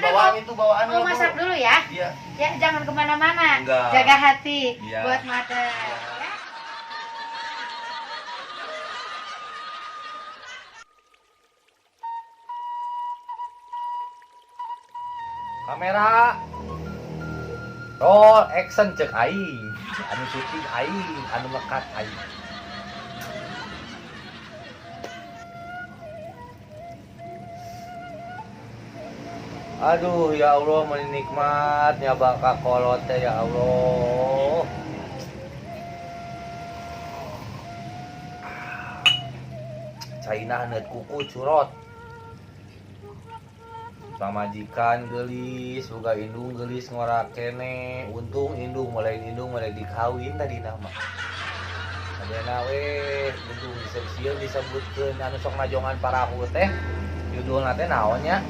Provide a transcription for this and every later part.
Bawaan itu bawaan. Mau masak dulu ya. Iya. Ya, jangan kemana-mana. Enggak. Jaga hati Iya. buat mother. Ya. Kamera. Roll action, cek aing. Anu syuting aing, anu ngekat aing. Aduh, ya Allah, menikmat nyaba ka kolot teh, ya Allah. Caina haneut kuku curot. Pamajikan gelis, boga indung gelis ngora kene. Untung indung, mulai indung mulai dikawin tadi nama. Adena we, indung disebut disebutkeun anu sok najongan parahu teh. Judulna teh naon nya?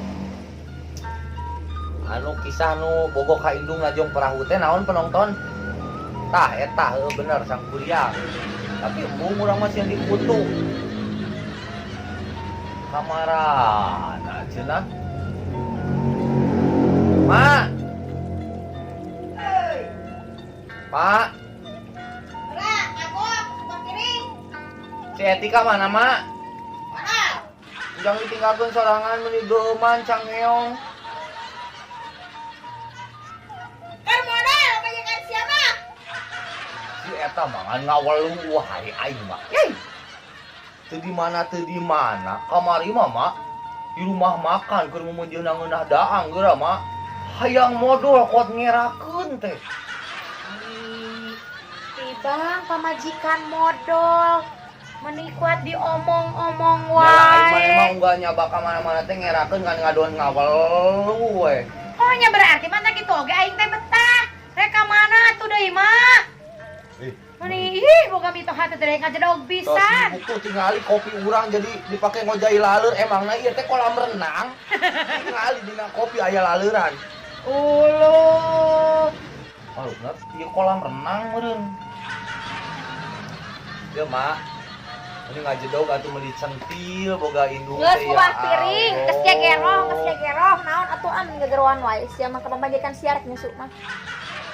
Anu kisah nu bogoh ka indung najong parahu teh naon, penonton? Tah eta heueuh bener Sangkuriang. Tapi embung urang mah sieun dikutuk. Kamarana cenah? Mak. Pak, Ra, aku buah piring. Si Etika mana, Mak? Mana? Jangan ditinggalkan sorangan, meni geuman cangeong. Kan modal kebanyakan siapa? Si eta mah ngan ngawelu wae aing mah. Yey. Teu di mana teu di mana. Kamari mah, Mak, di rumah makan keur meunjeunna ngeunah daang geura, Mak. Hayang modol kot ngerakeun teh. Ih, tibang pamajikan modol. Meni kuat diomong-omong Ya lain mah wae. emang unggal nyaba ka mana-mana teh ngerakeun kan ngadon ngawelu we. Oh nya berarti mana kitu oge aing teh betah. Rek ka mana atuh deui mah? Ih. Meni ih boga mitoha teh teh ngajedog Tos pisan. sibuk tuh tingali kopi urang jadi dipake ngojai laleur, emangna ieu teh kolam renang. Tingali dina kopi aya laleuran. Uluh. Malukna ieu kolam renang meureun. Ya, Mak. Ini ngajedog atuh meuli centil boga indung Geus teh, ya buah piring, geus Allah. gegeroh, geus gegeroh. Naon atuh am gegeroan wae sia mah ka pamajikan sia rek nyusu mah.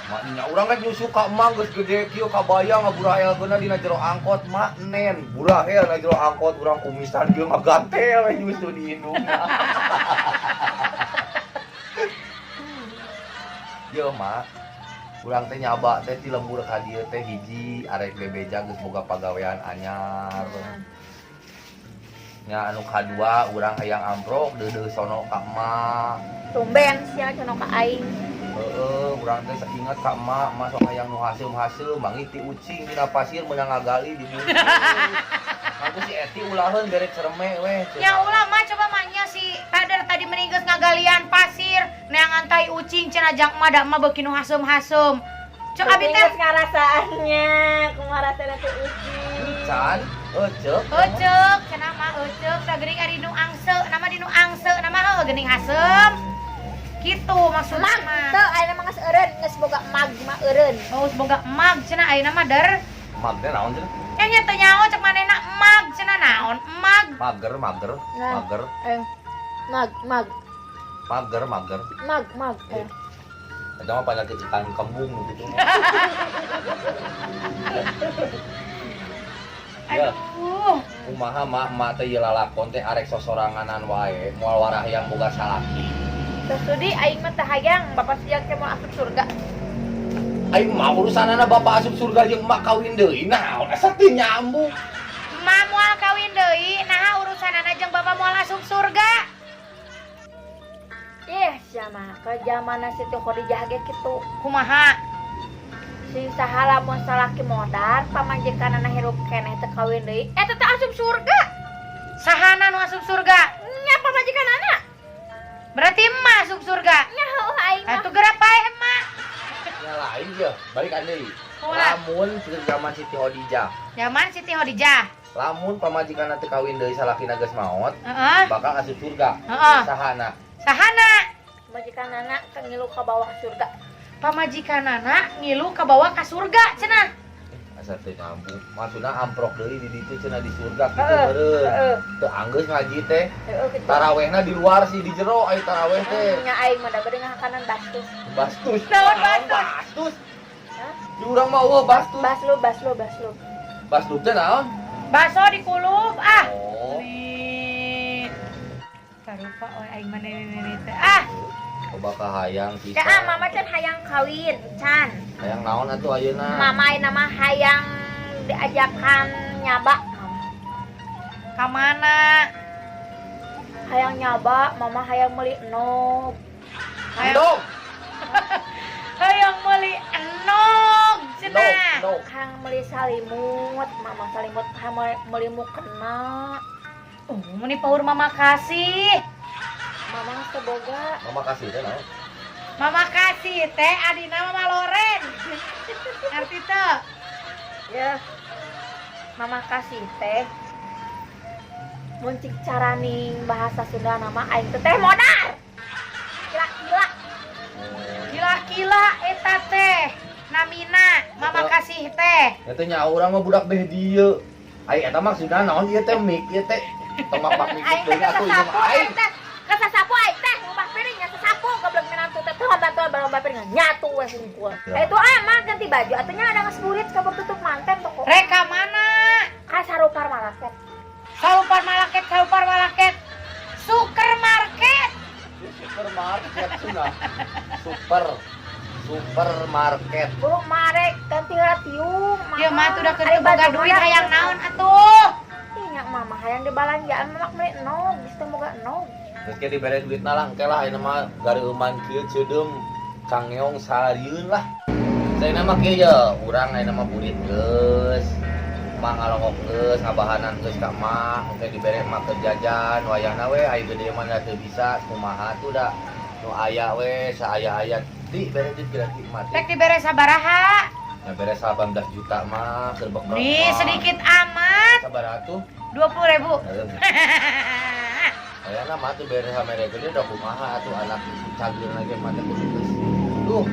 Mak nya urang kan nyusu ka emak geus gede kieu kabayang ngaburahelkeunna dina jero angkot, Mak nen. Burahel na jero angkot urang kumisan kieu ngagantel we nyusu di indungna. Yo, Mak. Urang teh nyaba teh ti lembur ka dieu teh hiji arek bebeja geus boga pagawean anyar. Nya anu kadua urang hayang amprok deudeuh sono ka emak. Tumben sia sono ka aing. Heeh, urang teh ingat ka emak, emak sok hayang nu haseum-haseum, manggih ti ucing dina pasir meunang ngagali di bumi. Aku si Eti ulaheun bere cereme weh. Ya ulah mah coba mahnya si kader tadi meninggal ngagalian pasir neangan tai ucing cenah jang emak da emak beuki nu haseum-haseum. Cok abi teh Geus ngarasaannya, kumaha rasana teh ucing. Can, eceuk. Eceuk cenah mah eceuk da geuning ari nu angse, nama di nu angse, nama heuh geuning haseum. Kitu maksudna Mag, mah. teu ayeuna mah geus eureun, geus boga mag mah eureun. Oh, boga mag cenah ayeuna mah der. Mag teh naon cenah? Nya nya teu nyaho cek manehna mag cenah naon mag. Mager, mager, Nah. mager, Eh, mag, mag, mager, mager. mag, mag. Eh. Eta mah penyakit ikan kembung gitu. Ya, Aduh. Kumaha mah emak teh ieu lalakon teh arek sosoranganan wae, moal warah yang boga salaki. Terus sudi aing mah teu hayang bapak sia ke mau asup surga. Aing mah urusanana bapak asup surga jeung emak kawin deui naon asa teu nyambung. Emak moal kawin deui, naha urusanana jeung bapak moal asup surga? Ih, sia mah ke zamana Siti Khadijah ge kitu. Kumaha? Sing saha lamun salaki modar, pamajikanana hirup keneh teu kawin deui, eta teh asup surga. Sahana nu asup surga? Nya pamajikanana. Berarti emak asup surga. Nya heueuh aing mah. Atuh geura paeh emak. Ya lain ya, balik deui. Kumaha? Lamun di zaman Siti Khadijah, Zaman Siti Khadijah. Lamun pamajikanna teu kawin deui salakina geus maot, Heeh. bakal asup surga. Heeh. Sahana? Sahana? Pamajikanana ke ngilu ka bawah surga. Pamajikanana ngilu kabawa ka surga cenah. Asa teu nyambung. Maksudna amprok deui di ditu cenah di surga kitu Heeh, meureun. heeh. Teu anggeus ngaji teh. Heeh kitu. Tarawehna di luar sih di jero ai taraweh teh. Nya aing mah da bade ngahakanan bastus. Bastus. Naon bastus? Bastus. Hah? Di urang mah eueuh bastus. Baslu, baslu, baslu. Bastus teh naon? Baso dikulub ah. Oh. Nih. Karupa we aing mah nenek-nenek teh. Ah, Coba kahayang Ya pisan. ah, mama can hayang kawin, can. Hayang naon atuh ayeuna? Mama ayeuna mah hayang diajakan nyaba. Ka mana? Hayang nyaba, mama hayang meuli enog. Hayang, Endog. hayang meuli enog cenah. Endog. Hayang meuli salimut, mama salimut hayang meuli mukena. Oh, meni paur mama kasih. Mama geus teu boga. Mama kasih teh naon? Mama kasih teh adina Mama Loren. Ngerti teu? Ya. Mama kasih teh. Mun cik caraning bahasa Sunda nama aing teh teh modar. Kila-kila. Kila-kila eta teh. Namina Mama kasih teh. Eta nya urang mah budak beh dieu. Ai eta maksudna naon ieu teh mik ieu teh. Tong mapak mik Aing teh deui atuh ieu kasasapu mah aing. aing teh. Kasasapu aing teh ngubah piring nya sasapu goblok menantu teh teu ngabantuan ngubah piring nyatu we hungkul. Ya. Itu ah mah ganti baju atunya ada geus burit kabur tutup manten toko. Rek ka mana? Ka sarupar malaket. Salupar malaket, salupar malaket. Supermarket. Supermarket cenah. Supermarket. Buru marek ganti heula tiung. Mama. Ieu mah tuh udah keur Ari boga baju duit mah hayang naon atuh. Ih, nya mama hayang dibalanjaan mama meuli enog, geus teu boga enog. Geus ke dibere duitna lah engke lah ayeuna mah gareuman kieu ceudeum cangeong sarieun lah. Saena mah kieu ye, urang ayeuna mah burit geus. Mah ngalongok geus, ngabahanan geus ka emak, engke dibere emak keur jajan, wayahna we ai gede mah da teu bisa kumaha tuh da. Nu aya we saaya-aya ti bere duit geura ti mah ti. Rek dibere sabaraha? Nah, bere 18 juta mah keur bekal. Nih sedikit amat. Sabaraha tuh? 20.000. Kayaknya mah tuh beres sama mereka ini udah kumaha tuh anak cagir lagi mah teh kudu geus. Duh.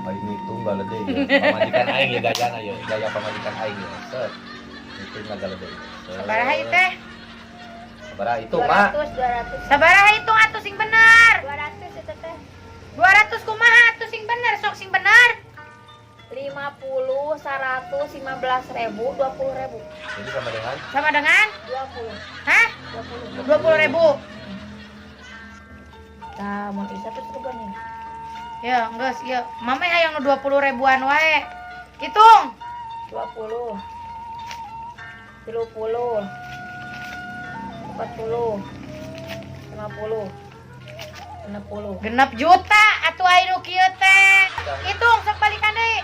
Paling ngitung galede ya. Pamajikan aing ya gayana ya, gaya pamajikan aing ya. Set. Ngitung galede. Set. Sabaraha ieu teh? Sabaraha itu, Mak? 200, 200. Sabaraha hitung atuh sing bener. 200 itu teh. 200 kumaha atuh sing bener, sok sing bener. 50, 100, 15 ribu, 20 ribu. Jadi sama dengan? Sama dengan? 20. Hah? 20. 20 ribu. Nah, mun isa terus juga nih. Ya, geus, ya. Mama hayang nu 20 ribuan wae. Hitung. 20. 30. 40. 50. 60. Genep juta atuh aya nu kieu teh. Hitung sok balikan deui.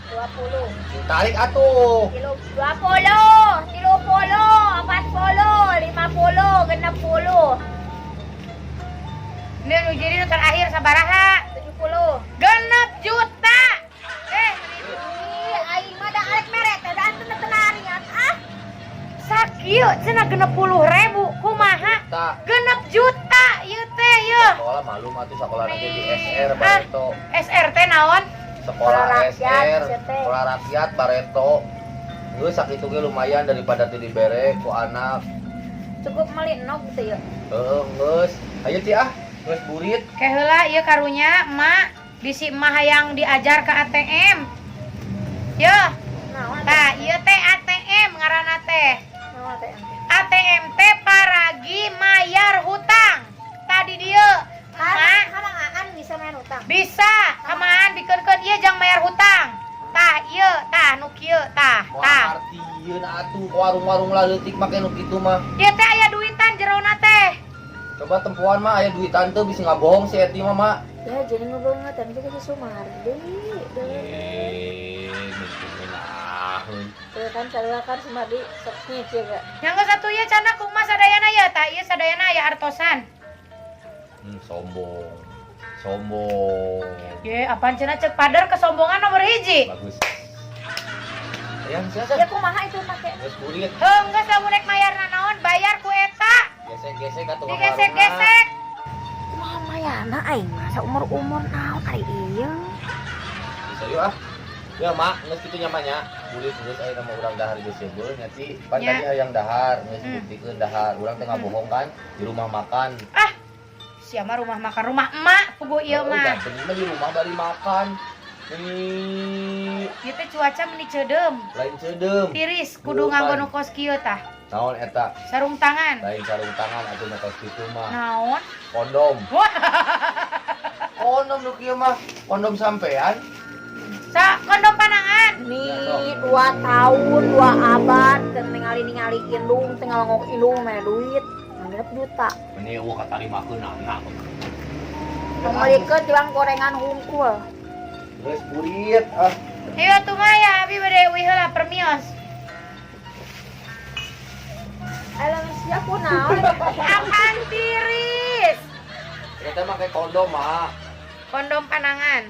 20. Tarik atuh. 20, 30, 40, 50, 60. Ini nu jadi nu terakhir sabaraha? 70. Genep juta. Ih, aing mah da arek mere teh da atuh teu narian ah. Sakieu cenah 60.000 kumaha? Tak. Genep juta ieu teh ieu. Sekolah malu mah tuh sekolah nanti di Nih. SR Bareto. SR teh naon? Sekolah Sekolah rakyat, SR, ST. sekolah rakyat Bareto. Geus sakitu ge lumayan daripada teu dibere ku anak. Cukup meuli enog gitu ya. Heeh, geus. Ayo ti ah, geus burit. Ke heula ieu karunya emak bisi emak hayang diajar ke ATM. Yeuh, Naon? tah ieu teh ATM ngaranna teh. Naon teh? ATM teh paragi mayar hutang. Tadi dieu emak Kamangaan bisa main hutang. bisa kamaan bikeunkeun ieu jang mayar hutang. Tah ieu tah nu kieu tah Moal tah. artieun atuh warung-warung laleutik make nu kitu mah. Ieu teh aya duitan jerona teh. Coba tempoan mah aya duitan teu bisa ngabohong si Eti mah, Mak. Ya jadi ngobrol-ngobrol juga si Sumardi. Eh, ngeunaheun. Tuh kan sarua kan Sumardi sok ngece gak? Yang geus atuh ieu cana kumaha sadayana ya tah ieu sadayana aya artosan. Sombong. Sombong. Ye, apaan cenah cek pader kesombongan nomor hiji. Bagus. Hayang sia. Ya kumaha itu make? Geus kulit. Heuh, geus lamun rek mayar nanaon bayar ku eta. Gesek-gesek atuh. Digesek-gesek. Kumaha mayana aing mah saumur-umur naon ari ieu. Bisa yuk ah. Ya mak, geus kitu nya mah nya. Kulit geus aya nama urang dahar geus seubeuh nya ti. Pan Ya. tadi hayang dahar, geus buktikeun dahar. Urang teh ngabohong kan di rumah makan. Ah. Sia mah rumah makan rumah emak puguh ieu Oh, mah. ganteng mah di rumah bari makan. Ini Ieu teh cuaca meni ceudeum. Lain ceudeum. Tiris kudu nganggo nu kos kieu tah. Naon eta? Sarung tangan. Lain sarung tangan atuh nu kos kitu mah. Naon? Kondom. Wah. Kondom nu kieu mah. Kondom sampean. Sa kondom panangan. Nih, 2 tahun, 2 abad teu ningali-ningali indung, teu ngalongok indung mere duit. 6 juta. Meni eueuh katarimakeun anak. Pangmalikeun tiwang gorengan hungkul. Geus burit ah. Ayo atuh mah ya abi bade uih heula permios. Alah sia kunaon? Apaan tiris? Eta make kondom mah. Kondom panangan.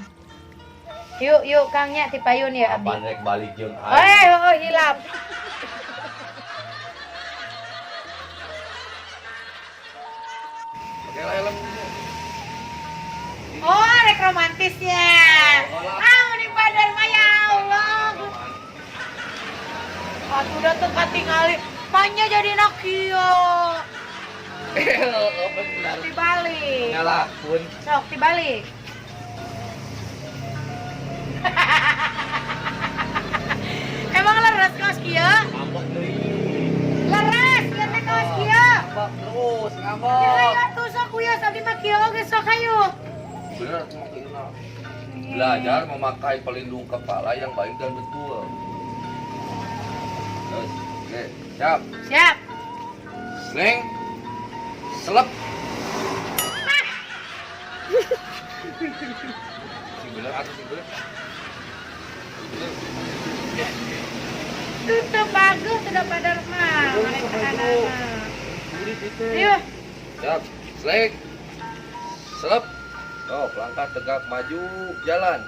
Yuk, yuk Kang nya ti payun ya abdi. Apaan rek balik jeung aing. Eh, oh, hilap. Oke lah helm. Oh, rek romantisnya. Ah, meni badan mah ya Allah. Atuh da teu katingali. Manya jadi nak kieu. Benar. Dibalik. Nyalahkeun. Sok dibalik. Emang leres kaos kieu? Ngambek deui. Leres, ieu teh kaos kieu. Ngambek terus, Ya ngambek. hayu atuh sok wios abdi mah kieu oge sok hayu. Bener aku make ieu. Belajar memakai pelindung kepala yang baik dan betul. Terus, oke, siap. Siap. Sling. Selep. Sing bener atuh sing bener. Sing bener. Tutup bagus sudah pada mah. Bener, Mereka Kulit itu. Yuk. Siap. Sling. Selep. Sok, langkah tegak maju, jalan.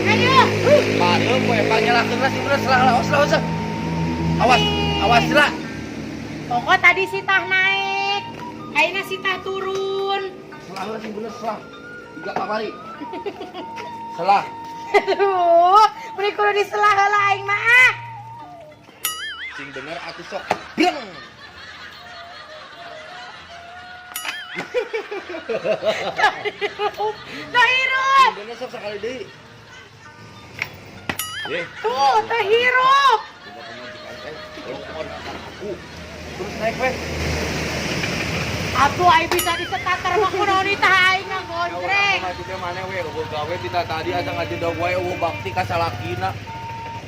Ayo. Pareum poe panyalahkeun lah sing bener selah lah, awas lah, awas. Awas, awas lah. Pokok tadi sitah naik, ayeuna sitah turun. Selah lah sing bener selah. Tiga kamari. Selah. Aduh, beri kudu diselah heula aing mah ah. Sing bener atuh sok. Breng. Teu hirup. Sing bener sok sakali deui. Eh, Tuh, teu hirup. coba pemajikan teh, aku. Terus naik weh. Atuh aing bisa disetater mah kunaon tah aing ngagonjreng. Maju teh maneh we, eueuh gawe tina tadi asa ngajedog wae eueuh bakti ka salakina.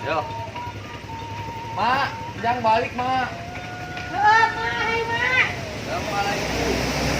Yo. Mak, jang balik, Mak. Heuh, mah, hai mah. Assalamualaikum.